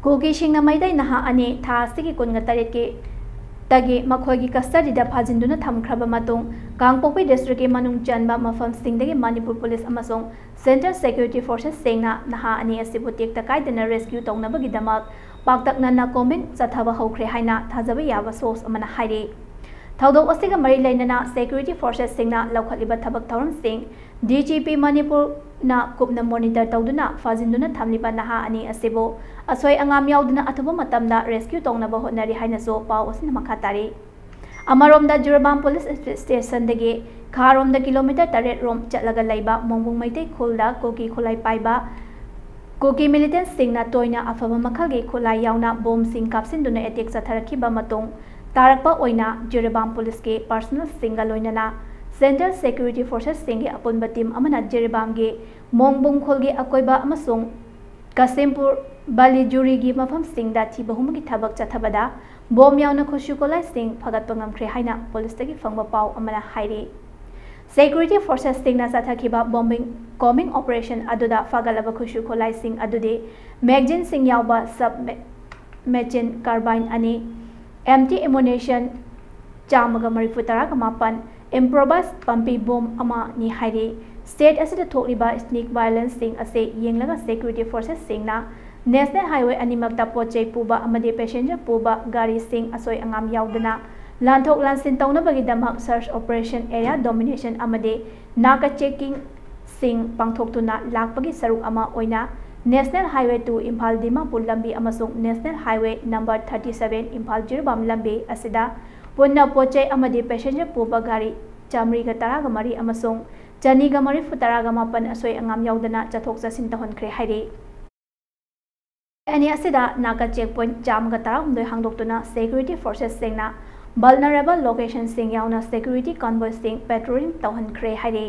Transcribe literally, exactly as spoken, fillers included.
ꯀꯨꯀꯤꯁꯤꯡꯅ ꯃꯩꯇꯩ ꯅꯍꯥ ꯑꯅꯤ ꯊꯥ ꯑꯁꯤꯒꯤ ꯀꯨꯟꯒ ꯇꯔꯦꯠꯀꯤ ꯇꯒꯤ ꯃꯈꯣꯏꯒꯤ custody ꯗ ꯐꯥꯖꯤꯟꯗꯨꯅ ꯊꯝꯈ꯭ꯔꯕ ꯃꯇꯨꯡ, ꯀꯥꯡꯄꯣꯛꯄꯤ district ꯀꯤ ꯃꯅꯨꯡ ꯆꯟꯕ ꯃꯐꯝꯁꯤꯡꯗꯒꯤ ꯃꯅꯤꯄꯨꯔ police ꯑꯃꯁꯨꯡ central security forces ꯁꯤꯡꯅ ꯅꯍꯥ ꯑꯅꯤ ꯑꯁꯤꯕꯨ ꯇꯦꯛꯇ ꯀꯥꯏꯗꯅ rescue ꯇꯧꯅꯕꯒꯤꯗꯃꯛ ꯄꯥꯛꯇꯛꯅꯅ combing ꯆꯠꯊꯕ ꯍꯧꯈ꯭ꯔꯦ ꯍꯥꯏꯅ ꯊꯥꯖꯕ ꯌꯥꯕ source ꯑꯃꯅ ꯍꯥꯏꯔꯤ꯫ ꯊꯧꯗꯣꯛ ꯑꯁꯤꯒ ꯃꯔꯤ ꯂꯩꯅꯅ security forces ꯁꯤꯡꯅ ꯂꯧꯈꯠꯂꯤꯕ ꯊꯕꯛ ꯊꯧꯔꯝꯁꯤꯡ D G P ꯃꯅꯤꯄꯨꯔꯅ ꯀꯨꯞꯅ monitor ꯇꯧꯗꯨꯅ ꯐꯥꯖꯤꯟꯗꯨꯅ ꯊꯝꯂꯤꯕ ꯅꯍꯥ ꯑꯅꯤ ꯑꯁꯤꯕꯨ ꯑꯁꯣꯏ ꯑꯉꯥꯝ ꯌꯥꯎꯗꯅ ꯑꯊꯨꯕ ꯃꯇꯝꯗ rescue ꯇꯧꯅꯕ ꯍꯣꯠꯅꯔꯤ ꯍꯥꯏꯅꯁꯨ ꯄꯥꯎ ꯑꯁꯤꯅ ꯃꯈꯥ ꯇꯥꯔꯤ꯫ ꯑꯃꯔꯣꯝꯗ ꯖꯤꯔꯤꯕꯥꯝ police station ꯗꯒꯤ ꯈꯥꯔꯣꯝꯗ kilometre ꯇꯔꯦꯠ ꯔꯣꯝ ꯆꯠꯂꯒ ꯂꯩꯕ ꯃꯣꯡꯕꯨꯡ ꯃꯩꯇꯩ ꯈꯨꯜꯗ ꯀꯨꯀꯤ ꯈꯨꯠꯂꯥꯏ ꯄꯥꯏꯕ ꯀꯨꯀꯤ militant ꯁꯤꯡꯅ ꯇꯣꯏꯅ ꯑꯐꯕ ꯃꯈꯜꯒꯤ ꯈꯨꯠꯂꯥꯏ ꯌꯥꯎꯅ bomb ꯁꯤꯡ ꯀꯥꯞꯁꯤꯟꯗꯨꯅ attack ꯆꯠꯊꯔꯛꯈꯤꯕ ꯃꯇꯨꯡ ꯇꯥꯔꯛꯄ ꯑꯣꯏꯅ ꯖꯤꯔꯤꯕꯥꯝ police ꯀꯤ personnel ꯁꯤꯡꯒ ꯂꯣꯏꯅꯅ central security forces ꯁꯤꯡꯒꯤ ꯑꯄꯨꯟꯕ team ꯑꯃꯅ ꯖꯤꯔꯤꯕꯥꯝꯒꯤ ꯃꯣꯡꯕꯨꯡ ꯈꯨꯜꯒꯤ ꯑꯀꯣꯏꯕ ꯑꯃꯁꯨꯡ ꯀꯁꯤꯝꯄꯨꯔ ꯕꯥꯂꯤꯖꯨꯔꯤꯒꯤ ꯃꯐꯝꯁꯤꯡꯗ ꯊꯤꯕ ꯍꯨꯝꯕꯒꯤ ꯊꯕꯛ ꯆꯠꯊꯕꯗ bomb ꯌꯥꯎꯅ ꯈꯨꯠꯁꯨ ꯈꯨꯠꯂꯥꯏꯁꯤꯡ ꯐꯒꯠꯄ ꯉꯝꯈ꯭ꯔꯦ ꯍꯥꯏꯅ police ꯇꯒꯤ ꯐꯪꯕ ꯄꯥꯎ ꯑꯃꯅ ꯍꯥꯏꯔꯤ꯫ Security forces ꯁꯤꯡꯅ ꯆꯠꯊꯈꯤꯕ bombing, combing operation ꯑꯗꯨꯗ ꯐꯒꯠꯂꯕ ꯈꯨꯠꯁꯨ ꯈꯨꯠꯂꯥꯏꯁꯤꯡ ꯑꯗꯨꯗꯤ magazine ꯁꯤꯡ ꯌꯥꯎꯕ sub machine carbine ꯑꯅꯤ, empty ammunition ꯆꯥꯝꯃꯒ ꯃꯔꯤꯐꯨ ꯇꯔꯥꯒ ꯃꯥꯄꯟ, improvised ꯄꯥꯝꯕꯤ bomb ꯑꯃꯅꯤ ꯍꯥꯏꯔꯤ꯫ State ꯑꯁꯤꯗ ꯊꯣꯛꯂꯤꯕ ethnic violence ꯁꯤꯡ ꯑꯁꯤ ꯌꯦꯡꯂꯒ security forces ꯁꯤꯡꯅ National Highway ꯑꯅꯤꯃꯛꯇ ꯄꯣꯠ ꯆꯩ ꯄꯨꯕ ꯑꯃꯗꯤ passenger ꯄꯨꯕ ꯒꯥꯔꯤꯁꯤꯡ ꯑꯁꯣꯏ ꯑꯉꯥꯝ ꯌꯥꯎꯗꯅ ꯂꯥꯟꯊꯣꯛ ꯂꯥꯟꯁꯤꯟ ꯇꯧꯅꯕꯒꯤꯗꯃꯛ search operation, area domination ꯑꯃꯗꯤ ꯅꯥꯀ checking ꯁꯤꯡ ꯄꯥꯡꯊꯣꯛꯇꯨꯅ ꯂꯥꯛꯄꯒꯤ ꯁꯔꯨꯛ ꯑꯃ ꯑꯣꯏꯅ National Highway two Imphal Dimapur ꯂꯝꯕꯤ ꯑꯃꯁꯨꯡ National Highway number thirty seven Imphal Jiribam ꯂꯝꯕꯤ ꯑꯁꯤꯗ ꯄꯨꯟꯅ ꯄꯣꯠ ꯆꯩ ꯑꯃꯗꯤ passenger ꯄꯨꯕ ꯒꯥꯔꯤ ꯆꯥꯃꯔꯤꯒ ꯇꯔꯥꯒ ꯃꯔꯤ ꯑꯃꯁꯨꯡ ꯆꯅꯤꯒ ꯃꯔꯤꯐꯨ ꯇꯔꯥꯒ ꯃꯥꯄꯟ ꯑꯁꯣꯏ ꯑꯉꯥꯝ ꯌꯥꯎꯗꯅ ꯆꯠꯊꯣꯛ ꯆꯠꯁꯤꯟ ꯇꯧꯍꯟꯈ꯭ꯔꯦ ꯍꯥꯏꯔꯤ꯫ ꯑꯅꯤ ꯑꯁꯤꯗ ꯅꯥꯀ check point ꯆꯥꯝꯃꯒ ꯇꯔꯥꯍꯨꯝꯗꯣꯏ ꯍꯥꯡꯗꯣꯛꯇꯨꯅ security forces ꯁꯤꯡꯅ vulnerable location ꯁꯤꯡ ꯌꯥꯎꯅ security convoy ꯁꯤꯡ patrolling ꯇꯧꯍꯟꯈ꯭ꯔꯦ ꯍꯥꯏꯔꯤ꯫